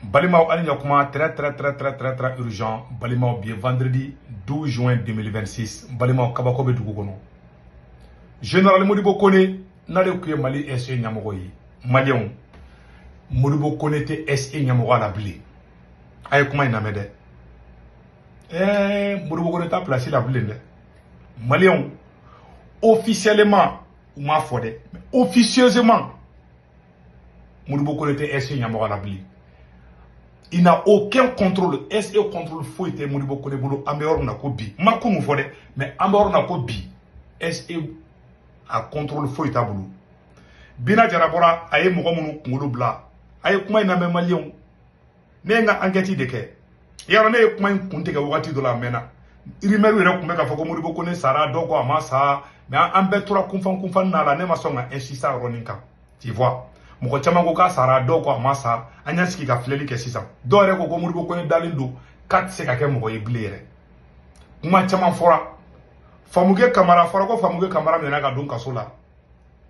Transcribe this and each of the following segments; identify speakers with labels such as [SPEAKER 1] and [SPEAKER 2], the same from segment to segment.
[SPEAKER 1] Balimaw, ali ɲakuma, très très très très très très urgent. Balimaw, bi vendredi 12 juin 2026. Balimaw, kabako bɛ dugu kɔnɔ. Général Modibo Kone, n'ale tun ye Mali SE ɲɛmɔgɔ ye, Maliyɛnw, Modibo Kone tɛ SE ɲɛmɔgɔ la bilen. A ye kuma in lamɛn dɛ. Modibo Kone t'a place la bilen dɛ. Maliyɛnw, officiellement u m'a fɔ dɛ, mais officieusement Modibo Kone tɛ SE ɲɛmɔgɔ la bilen. Il n'a aucun contrôle. SE contrôle foyi tɛ Modibo Kone bolo. An bɛ yɔrɔ min na ko bi, n ma ko mun fɔ dɛ, mais an bɛ yɔrɔ min na ko bi, SE a contrôle foyi t'a bolo. Bina Jara bɔra, a ye mɔgɔ minnu kunkolo bila, a ye kuma in lamɛn. Maliyɛnw, ne ye n ka enquête de kɛ. Yarɔ, ne ye kuma in kun tigɛ wagati dɔ la, a mɛnna. Rumeur yɛrɛ tun bɛ k'a fɔ ko Modibo Kone sara, dɔw ko a ma sa, mais an bɛɛ tora kunfan kunfan na la. Ne ma sɔn ka insister a yɔrɔnin kan, tu vois. Mɔgɔ caman ko k'a sara, dɔw ko a ma sa. An y'a sigi ka filɛli kɛ sisan, dɔw yɛrɛ ko ko Modibo Kone dalen don, k'a tɛ se ka kɛ mɔgɔ ye bilen yɛrɛ. Kuma caman fɔra. Famukɛ Kamara fɔra ko Famukɛ Kamara minɛna ka don kaso la.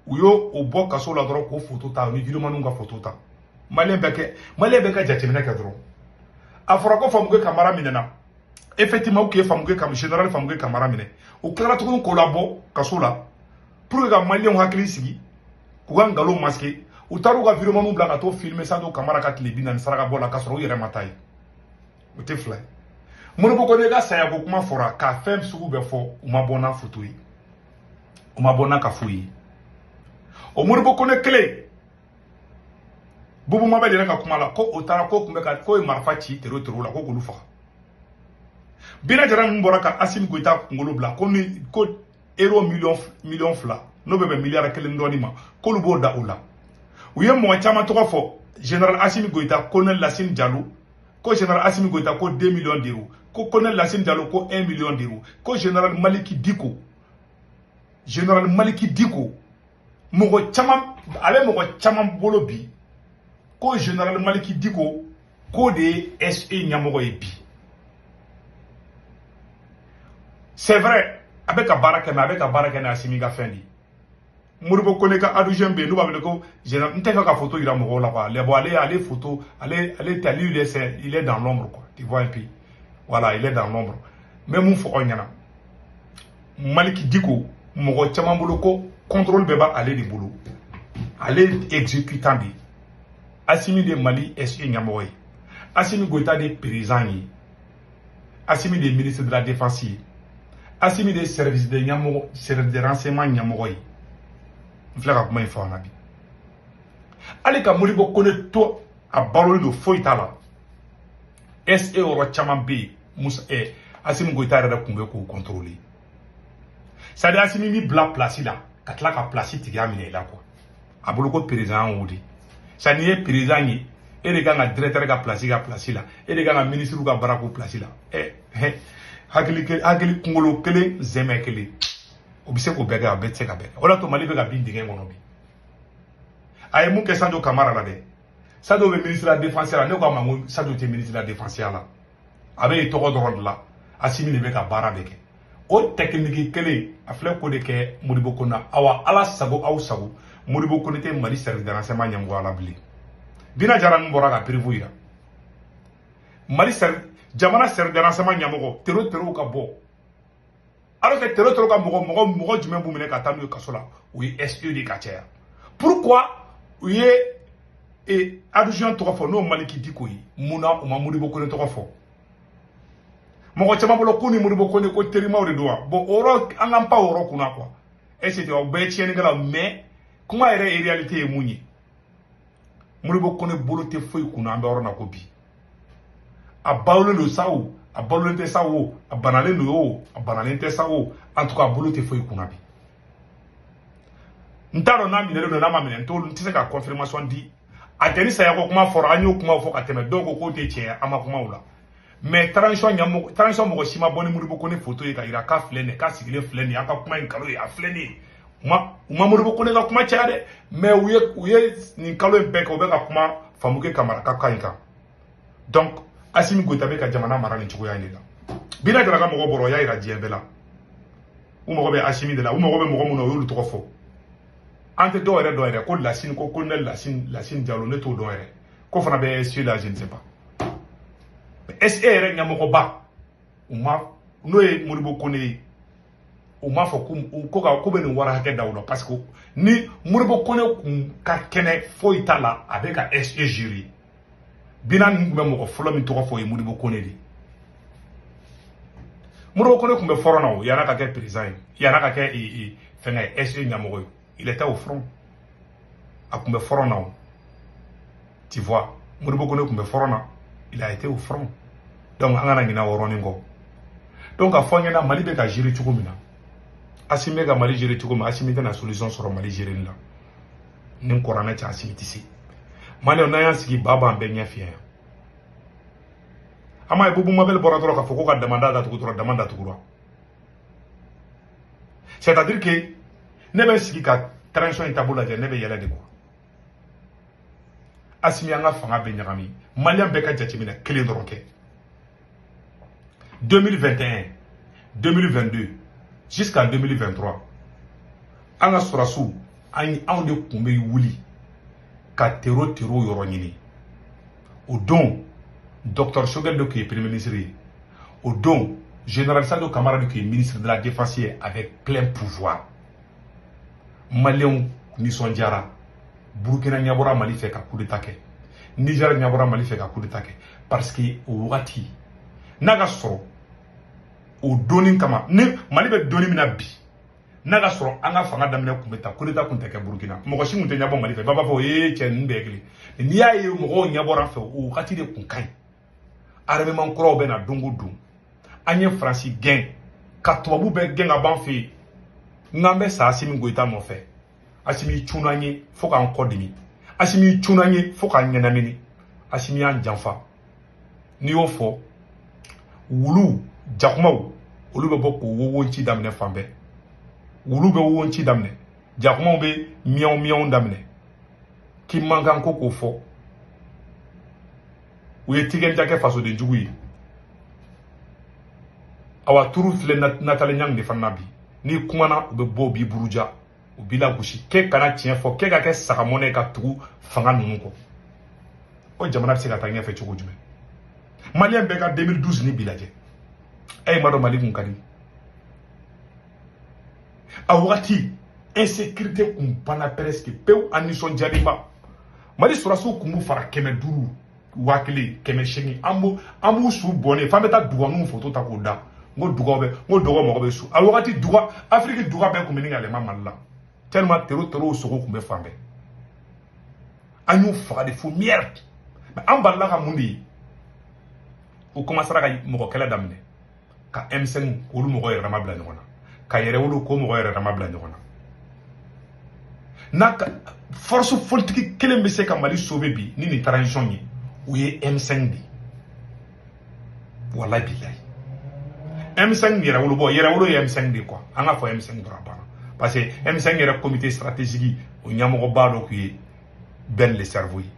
[SPEAKER 1] U y'o o bɔ kaso la dɔrɔn k'o foto ta ni vidéomanw ka foto ta. Maliyɛn bɛɛ kɛ, Maliyɛn bɛɛ ka jateminɛ kɛ dɔrɔn. A fɔra ko Famukɛ Kamara minɛna. Effectivement, u tun ye Famukɛ Kamara, général Famukɛ Kamara minɛ. U tilara tuguni k'o labɔ kaso la pour que ka Maliyɛnw hakili sigi, k'u ka nkalon masquer. U taar'u ka vidéomanw bila ka t'o filmer Sadio Kamara ka tile 40 saraka bɔ la, k'a sɔrɔ u yɛrɛ ma taa ye. O tɛ fila ye. Modibo Kone ka sayako kuma fɔra, k'a fɛn sugu bɛɛ fɔ, u ma bɔ n'a foto ye, u ma bɔ n'a ka foyi ye. O Modibo Kone kelen, Bubu Mabel yɛrɛ ka kuma la, ko o taara ko tun bɛ ka k'o ye marifa ci terro terro la, ko k'olu faga. Bina Jara ninnu bɔra ka Asimi Goyita kunkolo bila ko ni ko euro miliyɔn 2, n'o bɛ bɛn miliyari 1 dɔɔni ma, k'olu b'o da o la. U ye mɔgɔ caman tɔgɔ fɔ: général Asimi Goyita, colonel Lassine Diallo. Ko général Asimi Goyita ko 2 millions d'euros, ko colonel Lassine Diallo ko 1 million d'euros, ko général Maliki Diko, général Maliki Diko. Mɔgɔ caman, a bɛ mɔgɔ caman bolo bi ko général Maliki Diko k'o de ye SE ɲɛmɔgɔ ye bi. C'est vrai, a bɛ ka baara kɛ, mais a bɛ ka baara kɛ ni Asimi ka fɛn de ye. Modibo Kone ka adjoint bɛ yen, n'u b'a wele ko général, n tɛ fɛ ka photo yira mɔgɔw la quoi. Bon, ale photo, ale tɛ, lui il est dans l'ombre quoi, tu vois un peu. Voilà, il est dans l'ombre. N bɛ mun fɔ aw ɲɛna? Maliki Diko, mɔgɔ caman bolo ko contrôle bɛɛ b'ale de bolo, ale exécutant de ye. Asimi de Mali SE ɲɛmɔgɔ ye, Asimi Goyita de président ye, Asimi de ministre de la Défense ye, Asimi de service de ɲɛmɔgɔ, service de renseignement ɲɛmɔgɔ ye. N filɛ ka kuma in fɔ aw ɲɛna bi. Hali ka Modibo Kone to a balolen don, foyi t'a la. SE yɔrɔ caman bɛ yen, Musa Asimi Goyita yɛrɛ de tun bɛ k'o contrôler. C'est à dire, Asimi b'i bila place la ka tila ka place tigiya minɛ i la quoi. A bolo ko président y'o de. C'est à dire, n'i ye président ye, e de kan ka directeur ka place ka place la, e de kan ka ministre ka baara k'o place la. Hakili hakili, kunkolo kelen, zɛmɛ kelen, o bɛ se k'o bɛɛ kɛ, a bɛɛ tɛ se ka bɛɛ kɛ. O de y'a to Mali bɛ ka bin dingɛ kɔnɔ bi. A ye mun kɛ Sadio Kamara la dɛ? Sadio bɛ ministre de la Défense la. Ne ko a ma ko Sadio tɛ ministre de la Défense la, a bɛ yen tɔgɔ dɔrɔn de la. Asimi de bɛ ka baara bɛɛ kɛ. O technique kelen, a filɛ k'o de kɛ Modibo Kone na. Awa, Ala sago aw sago, Modibo Kone tɛ Mali service de renseignement ɲɛmɔgɔya la bilen. Bina Jara ninnu bɔra ka preuve yira. Mali jamana service de renseignement ɲɛmɔgɔ, terro terro ka bɔ, alors que terro terro ka mɔgɔ jumɛn b'u minɛ ka taa n'u ye kaso la? O ye SE de ka caya. Pourquoi u ye adjoint tɔgɔ fɔ, n'o Maliki Diko ye? Mun na u ma Modibo Kone tɔgɔ fɔ? Mɔgɔ caman bolo ko ni Modibo Kone ko terimaw de don wa. Bon, o yɔrɔ, an k'an pan o yɔrɔ kunna quoi. Et c'était o bɛɛ ye tiɲɛnikɛlaw. Mais kuma yɛrɛ ye, réalité ye mun ye? Modibo Kone bolo tɛ foyi kunna. An bɛ yɔrɔ na ko bi, a balolen don sa o, a balolen tɛ sa o, a banalen don o, a banalen tɛ sa o, en tout cas a bolo tɛ foyi kunna bi. N t'a dɔn n'a minɛlen don, n'a ma minɛ, n t'o, n tɛ se ka confirmation di. A tɛ ni sayako kuma fɔra, an y'o kuma fɔ ka tɛmɛ, dɔw ko k'o tɛ tiɲɛ ye, an ma kuma o la. Mais transition ɲɛmɔgɔ, transition mɔgɔ si ma bɔ ni Modibo Kone photo ye ka yira k'a filɛ nin ye, k'a sigilen filɛ nin ye. An ka kuma in nkalon ye, a filɛ nin ye. U ma Modibo Kone ka kuma caya dɛ, mais u ye nin kalo in bɛɛ kɛ, u bɛ ka kuma Famukɛ Kamara ka cas in kan. Donc Asimi Goyita bɛ ka jamana mara nin cogoya in de la. Bina Jara ka mɔgɔ bɔra, o y'a yira diɲɛ bɛɛ la. U mago bɛ Asimi de la, u mago bɛ mɔgɔ min na, u y'olu tɔgɔ fɔ. An tɛ dɔw yɛrɛ dɔn yɛrɛ, ko Lasine, ko colonel Lasine, Lasine Diallo, ne t'o dɔn yɛrɛ. Ko fana bɛ SE la, je ne sais pas. Mais SE yɛrɛ ɲɛmɔgɔba u ma, n'o ye Modibo Kone ye, u m'a fɔ ko ka ko bɛ nin wari hakɛ da u la, parce que ni Modibo Kone kun ka kɛnɛ foyi t'a la, a bɛ ka SE gérer. Bina ninnu tun bɛ mɔgɔ fɔlɔ min tɔgɔ fɔ, o ye Modibo Kone de ye. Modibo Kone tun bɛ front na o, yan'a ka kɛ président ye, yan'a ka kɛ fɛngɛ ye, SE ɲɛmɔgɔ ye. Il était au front, a tun bɛ front na o, tu vois. Modibo Kone tun bɛ front na, il a été au front. Donc an kana ɲinɛ o yɔrɔnin kɔ. Donc a fɔ an ɲɛna, Mali bɛ ka gérer cogo min na, Asimi bɛ ka Mali gérer cogo min, Asimi tɛna solution sɔrɔ Mali gérer la. Ni kuranɛ cɛ, Asimi tɛ se. Maliyɛnw, n'an y'an sigi, ba b'an bɛɛ ɲɛ fiyɛ yan. An m'a ye, Bubu Mabel bɔra dɔrɔn k'a fɔ ko ka damada datugu dɔrɔn, dama datugura. C'est à dire que ne bɛ sigi ka transition in taabolo lajɛ, ne bɛ yɛlɛ de quoi. Asimi, an ka fanga bɛ ɲagami. Maliyɛn bɛɛ ka jateminɛ kelen dɔrɔn kɛ: 2021, 2022 jusqu'en 2023, an ka sɔrɔsiw, anw de tun bɛ wuli ka terro terro yɔrɔ ɲini. O don, docteur Choguel de tun ye premier ministre ye. O don, général Sadio Kamara de tun ye ministre de la Défense ye avec plein pouvoir. Maliyɛnw nisɔndiyara. Burukina ɲɛbɔra Mali fɛ ka coup d'état kɛ, Niger ɲɛbɔra Mali fɛ ka coup d'état kɛ, parce que o wagati n'a ka sɔrɔ o donni kama, ni Mali bɛ donni min na bi, n'a ka sɔrɔ an ka fanga daminɛ kun bɛ ta, coup d'état kun tɛ kɛ Burukina, mɔgɔ si kun tɛ ɲɛbɔ Mali fɛ. Bɛɛ b'a fɔ ee, cɛ ninnu bɛɛ ye kelen. N'i y'a ye mɔgɔw ɲɛbɔra an fɛ, o wagati de kun ka ɲi. Armement kuraw bɛ na don o don. An ye Faransi gɛn ka tubabu bɛɛ gɛn ka ban fɛ yen. N'an bɛ sa Asimi Goyita nɔfɛ, Asimi cunna an ye fo k'an kɔ dimi, Asimi cunna an ye fo k'an ɲɛnamini, Asimi y'an janfa. N'i y'o fɔ, wulu jakumaw, olu bɛ bɔ k'o wowonci daminɛ fan bɛɛ. Wulu bɛ wowonci daminɛ, jakumaw bɛ miyaw miyaw daminɛ k'i man kan ko k'o fɔ. U ye tigɛnja kɛ fasoden jugu ye. Awa, turu filɛ Nathalie Niang de fana na bi. N'i kumana, u bɛ bɔ, u b'i buruja, u b'i lagosi k'e kana tiɲɛ fɔ, k'e ka kɛ sagamɔnɛ ka tugu fanga ninnu kɔ. O jamana bɛ se ka taa ɲɛfɛ cogo jumɛn? Maliyɛn bɛɛ ka 2012 ni bi lajɛ. E m'a dɔn Mali kun ka di a wagati, insécurité kun banna presque pewu. An nisɔndiyalenba, Mali sɔrɔsiw kun b'u fara 500, 1000, 800. An b'u su bɔnnen f'an bɛ taa duganinw foto ta k'o da. N ko dugaw bɛ, n ko dɔgɔ mago bɛ su. A wagati duga, Afiriki duga bɛɛ kun bɛ ɲini ka yɛlɛma Mali la, tellement terro terrow sogo kun bɛ fan bɛɛ. An y'u faga de fo merde. Mais an balila ka mun de ye? U commencera ka mɔgɔ kɛlɛ daminɛ, ka M5 k'olu mɔgɔ yɛrɛ dama bila ɲɔgɔn na, ka yɛrɛwolo k'o mɔgɔ yɛrɛ dama bila ɲɔgɔn na. N'a ka force politique kelen bɛ se ka Mali sauver bi ni nin transition ye, o ye M5 de ye. Walahi bilahi, M5 yɛrɛwolo bɔ, yɛrɛwolo ye M5 de ye quoi. An ka fɔ M5 dɔrɔn, a banna, parce que M5 yɛrɛ comité stratégique, o ɲɛmɔgɔba dɔ tun ye Ben le cerveau ye.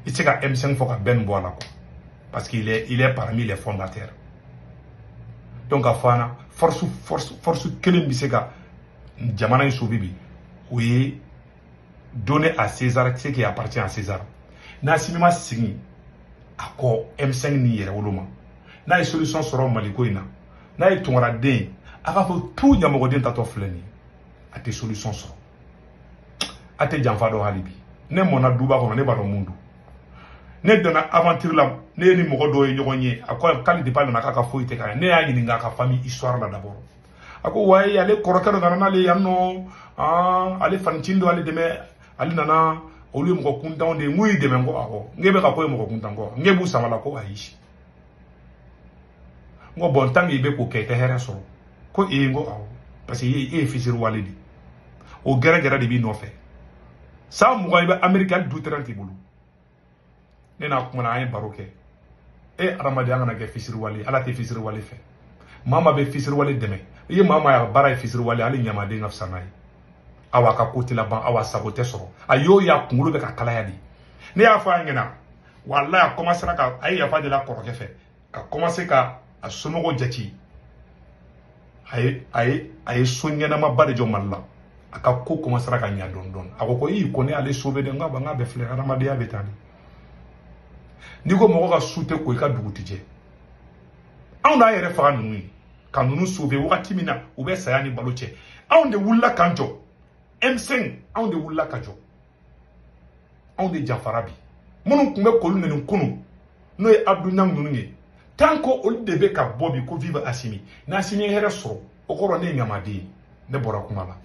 [SPEAKER 1] I tɛ se ka M5 fɔ ka Ben bɔ a la quoi, parce qu'il est parmi les fondateurs. Donc a fɔ an na, force kelen bɛ se ka jamana in sauver bi, o ye donner à César ce qui appartient à César. N'Assimi ma segin a kɔ M5 ni yɛrɛwolo ma, n'a ye solution sɔrɔ Maliko in na, n'a ye Tunkara den ye, a k'a fɔ tout ɲamɔgɔden tatɔ filɛ nin ye, a tɛ solution sɔrɔ, a tɛ janfa dɔn. Hali bi ne mɔnna duba kɔnɔ, ne b'a dɔn mun don. Ne donna aventure la, ne ni mɔgɔ dɔw ye ɲɔgɔn ye. A ko k'ale depuis a nana k'a ka foyi tɛ k'a ye. Ne y'a ɲininka a ka famille histoire la d'abord. A ko wayi, ale kɔrɔkɛ dɔ nana n'ale yan nɔ, ale fanicinin dɔ ale dɛmɛ, ale nana, olu ye mɔgɔ kuntanw de ye. N k'u y'i dɛmɛ? N ko awɔ. N k'e bɛ ka ko ye mɔgɔ kuntan kɔ, n k'e b'u sama la? Ko ayi. N ko bon, tant que i bɛ k'o kɛ, i tɛ hɛrɛ sɔrɔ. Ko ee, n ko awɔ, parce que e ye fisiriwale de, o gɛrɛgɛrɛ de b'i nɔfɛ. San 20 i bɛ Ameriki, hali du terrain t'i bolo. Ne n'a kumana, an ye baro kɛ. E adamaden, an kana kɛ fisiriwale. Ala tɛ fisiriwale fɛ. Maa maa bɛ fisiriwale dɛmɛ, i ye maa maa y'a baara ye fisiriwale, hali ɲamaden ka fisa n'a ye. Awa, a ka ko tɛ laban, awa sago tɛ sɔrɔ. A y'o ye, a kunkolo bɛ ka kalaya de. Ne y'a fɔ a ɲɛna, walayi, a commencera ka, a ye yafa deli a kɔrɔkɛ fɛ ka commencer ka a somɔgɔw jate. A ye so ɲɛnamaba de jɔ Mali la. A ka ko commencera ka ɲa dɔɔni dɔɔni. A ko ko i ko ne y'ale sauver de. N k'a bɛɛ filɛ, adamadenya bɛ tan de. N'i ko mɔgɔ ka su tɛ ko, i ka dugu tɛ jɛ. Anw n'a yɛrɛ faga ninnu ye ka ninnu sauver wagati min na u bɛ saya ni balo cɛ, anw de wulila k'an jɔ. M5, anw de wulila ka jɔ, anw de janfara. Bi minnu tun bɛ k'olu nɛni kunun, n'o ye Abdou Niang ninnu ye, tant que olu de bɛ ka bɔ bi ko vive Assimi, n'Assimi ye hɛrɛ sɔrɔ, o kɔrɔ ne ye ɲamaden ye. Ne bɔra kuma la.